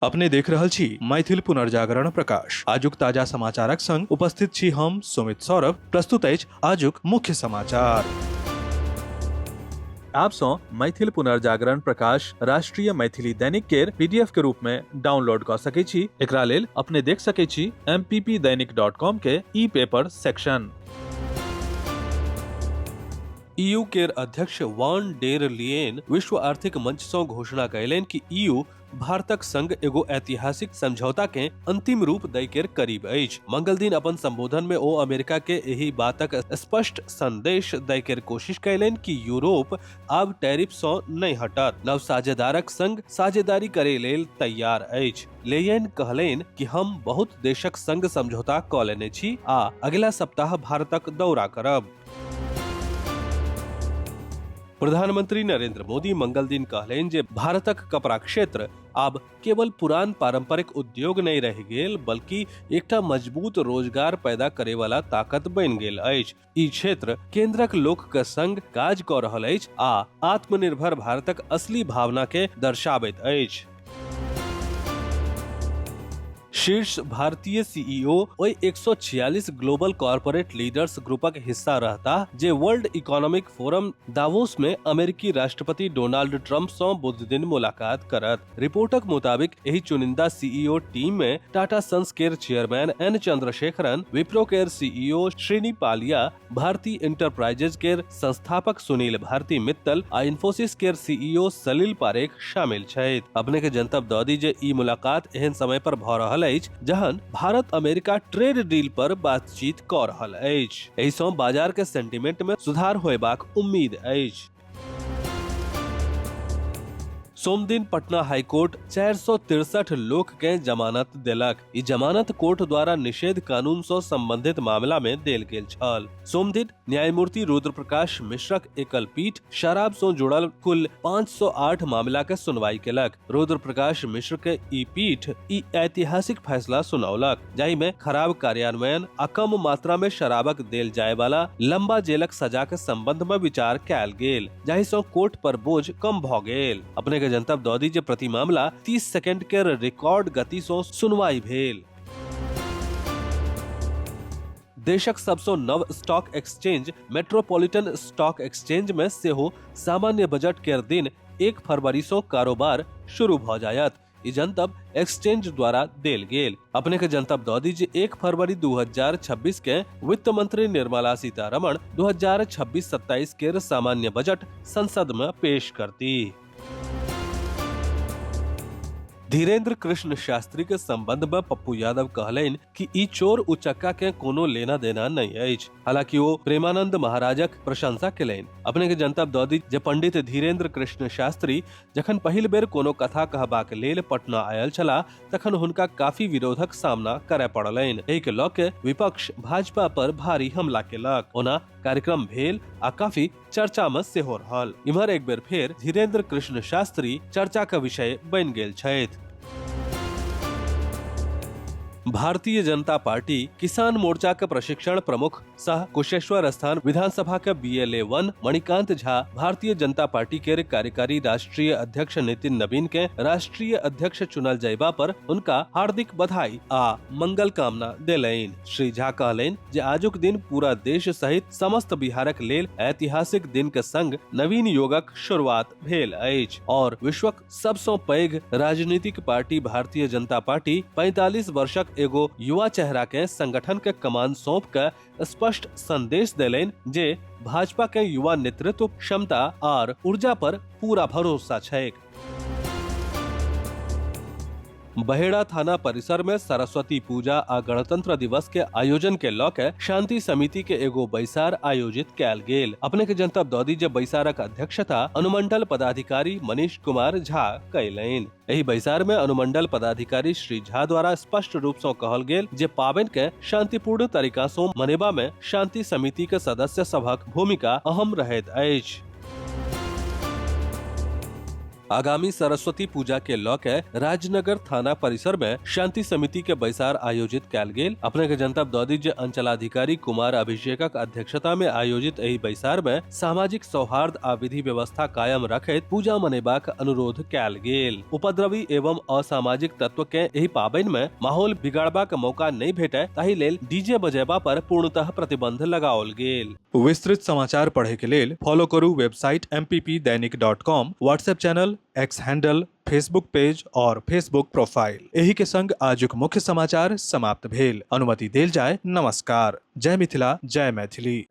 अपने देख रहल छी मैथिल पुनर्जागरण प्रकाश। आजुक ताजा समाचारक संग उपस्थित छी हम सुमित सौरभ। प्रस्तुत अछि आजुक मुख्य समाचार। आप सँ मैथिल पुनर्जागरण प्रकाश राष्ट्रीय मैथिली दैनिक केर पीडीएफ के रूप में डाउनलोड कऽ सकै छी। एकरा लेल अपने देख सकै छी mppdainik.com के ई पेपर सेक्शन। ईयू केर अध्यक्ष वान डेर लियेन विश्व आर्थिक मंच सँ घोषणा कयलनि कि ईयू भारतक संग एगो ऐतिहासिक समझौता के अंतिम रूप दै केर करीब अछि। मंगल दिन अपन संबोधन में ओ अमेरिका के एहि बातक स्पष्ट संदेश दै केर कोशिश कयलनि कि यूरोप आब टैरिफ सँ नहि हटत, नव साझेदारक संग साझेदारी करे लेल तैयार अछि। लेयन कहलनि कि हम बहुत देशक संग समझौता कऽ लेने छी आ अगिला सप्ताह भारतक दौरा करब। प्रधानमंत्री नरेंद्र मोदी मंगल दिन कहलनि जे भारतक कपड़ा क्षेत्र आब केवल पुरान पारंपरिक उद्योग नहि रहि गेल, बल्कि एकटा मजबूत रोजगार पैदा करे वाला ताकत बनि गेल अछि। ई क्षेत्र केंद्रक लोक के संग काज कऽ रहल अछि आ आत्मनिर्भर भारतक असली भावना के दर्शाबैत अछि। शीर्ष भारतीय सीईओ ओहि 146 ग्लोबल कॉरपोरेट लीडर्स ग्रुपक हिस्सा रहता जे वर्ल्ड इकोनॉमिक फोरम दावोस में अमेरिकी राष्ट्रपति डोनाल्ड ट्रंप सँ बुध दिन मुलाकात करत। रिपोर्टक मुताबिक एहि चुनिंदा सीईओ टीम में टाटा सन्स केर चेयरमैन एन चंद्रशेखरन, विप्रो केर सीईओ श्रीनी पालिया, भारती एंटरप्राइजेज केर संस्थापक सुनील भारती मित्तल आ इन्फोसिस केर सीईओ सलील पारेख शामिल छथि। अपने के जनतब दऽ दी जे ई मुलाकात एहन समय पर भऽ रहल अछि जहन भारत अमेरिका ट्रेड डील पर बातचीत कऽ रहल अछि। एहि सँ बाजार के सेंटिमेंट में सुधार होयबाक उम्मीद अछि। सोमदिन पटना हाईकोर्ट 463 लोक के जमानत देलक। ई जमानत कोर्ट द्वारा निषेध कानून सँ संबंधित मामला में देल गेल छल। सोमदिन न्यायमूर्ति रुद्र प्रकाश मिश्रक एकल पीठ शराब सँ जुड़ल कुल 508 मामला के सुनवाई केलक। रुद्र प्रकाश मिश्र के ई पीठ ई ऐतिहासिक फैसला सुनौलक, जाहि में खराब कार्यान्वयन आ कम मात्रा में शराबक देल जाय वाला लंबा जेलक सजा के संबंध में विचार कयल गेल, जाहि सँ कोर्ट पर बोझ कम भ गेल। अपने के जनतब दऽ दी जे प्रति मामला 30 सेकेंड के रिकॉर्ड गति सँ सुनवाई भेल। देशक सबसँ नव stock exchange metropolitan stock exchange में सेहो सामान्य बजट केर दिन 1 फरवरी सँ कारोबार शुरू भ जायत। ई जनतब एक्सचेंज द्वारा देल गेल। अपने के जनतब दऽ दी जे 1 फरवरी 2026 के वित्त मंत्री निर्मला सीतारमण 2026-27 केर सामान्य बजट संसद में पेश करती। धीरेन्द्र कृष्ण शास्त्री के संबंध में पप्पू यादव कहलनि कि ई चोर उचक्का के कोनो लेना देना नहीं अछि। हालांकि ओ प्रेमानंद महाराजक प्रशंसा केलनि। अपने के जनतब दऽ दी जे पंडित धीरेन्द्र कृष्ण शास्त्री जखन पहिल बेर कोनो कथा कहबाक लेल पटना आयल छलाह तखन हुनका काफी विरोधक सामना करय पड़लनि। एहि के लऽ के विपक्ष भाजपा पर भारी हमला केलक। ओना कार्यक्रम भेल आ काफी चर्चा में सेहो रहल। इम्हर एक बेर फेर धीरेन्द्र कृष्ण शास्त्री चर्चा के विषय बनि गेल छथि। भारतीय जनता पार्टी किसान मोर्चा के प्रशिक्षण प्रमुख सह कुशेश्वर स्थान विधानसभा के बीएलए 1 मणिकांत झा भारतीय जनता पार्टी के कार्यकारी राष्ट्रीय अध्यक्ष नितिन नवीन के राष्ट्रीय अध्यक्ष चुनल जयबा पर उनका हार्दिक बधाई आ मंगल कामना देलनि। श्री झा कहलनि जे आजुक दिन पूरा देश सहित समस्त बिहारक लेल ऐतिहासिक दिन के संग नवीन युगक शुरुआत भेल अछि और विश्वक सबसँ पैघ राजनीतिक पार्टी भारतीय जनता पार्टी 45 वर्षक एगो युवा चेहरा के संगठन के कमान सौंप के स्पष्ट संदेश देलनि जे भाजपा के युवा नेतृत्व क्षमता और ऊर्जा पर पूरा भरोसा छैक। बहेड़ा थाना परिसर में सरस्वती पूजा आ गणतंत्र दिवस के आयोजन के लऽ के शांति समिति के एगो बैसार आयोजित कयल गेल। अपने के जनतब दऽ दी जे बैसारक अध्यक्षता अनुमंडल पदाधिकारी मनीष कुमार झा कयलनि। एहि बैसार में अनुमंडल पदाधिकारी श्री झा द्वारा स्पष्ट रूप सँ कहल गेल जे पाबनि के शांतिपूर्ण तरीका सँ मनेबा में शांति समिति के सदस्य सभक भूमिका अहम रहैत अछि। आगामी सरस्वती पूजा के लऽ के राजनगर थाना परिसर में शांति समिति के बैसार आयोजित कयल गेल। अपने के जनतब दऽ दी जे अंचलाधिकारी कुमार अभिषेकक अध्यक्षता में आयोजित एहि बैसार में सामाजिक सौहार्द आ विधि व्यवस्था कायम रखैत पूजा मनेबाक अनुरोध कयल गेल। उपद्रवी एवं असामाजिक तत्व के एहि पाबनि में माहौल बिगाड़बाक मौका नहि भेटय ताहि लेल डीजे बजेबा पर पूर्णतः प्रतिबंध लगाओल गेल। विस्तृत समाचार पढ़े के लेल फॉलो करू website mppdainik.com, WhatsApp channel, X handle, Facebook page और फेसबुक प्रोफाइल। एही के संग आजुक मुख्य समाचार समाप्त भेल। अनुमति देल जाय। नमस्कार। जय मिथिला, जय मैथिली।